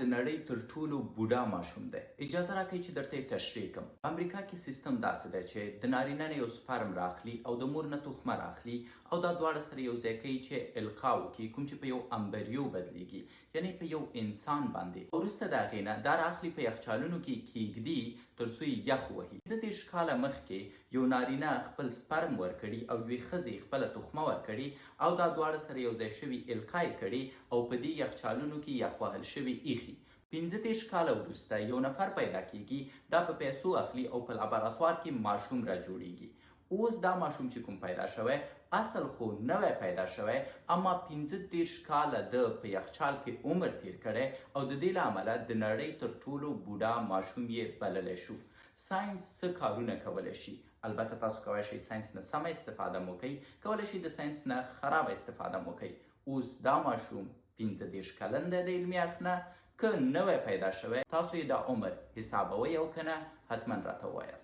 د نړۍ تر ټولو بوډا ماشوم دی. اجازه راکړئ چې درته یې تشریح کړم. په امریکا کې سیستم داسې دی چې د نارینه نه یو سپرم راخلي او د مور نه تخمه راخلي او دا دواړه سره یو ځای کوي چې القا وکړي، کوم چې په یو امبریو بدلیږي، یعنې په یو انسان باندې. او وروسته د هغې نه دا راخلي په یخچالونو کې یې کیږدي تر څو یې یخ ووهي. 35 کاله مخکې یو نارینه خپل سپرم ورکړي او یوې ښځې خپله تخمه ورکړې او دا دواړه سره یو ځای شوي القا یې کړې او په دې یخچالونو کې یخ وهل شوې ایښي. 35 کاله وروسته یو نفر پیدا کیږي، دا په پیسو اخلي او په لابراتوار کې ماشوم را جوړیږي. اوس دا ماشوم چې کوم پیدا شوی، اصل خو نوی پیدا شوی، اما 35 کاله ده په یخچال کې عمر تیر کړی او د دې له امله د نړۍ تر ټولو بوډا ماشوم یې بللی شو. ساینس څه کارونه کولی شي؟ البته تاسو کولی شئ ساینس نه سمه استفاده مو کوي، کولی شئ د ساینس نه خرابه استفاده مو کوي. اوس دا ماشوم 35 کلن دی د علمي اړخ نه که نوی پیدا شوی، تاسو یې دا عمر حسابوئ او که نه، حتما راته ووایاست.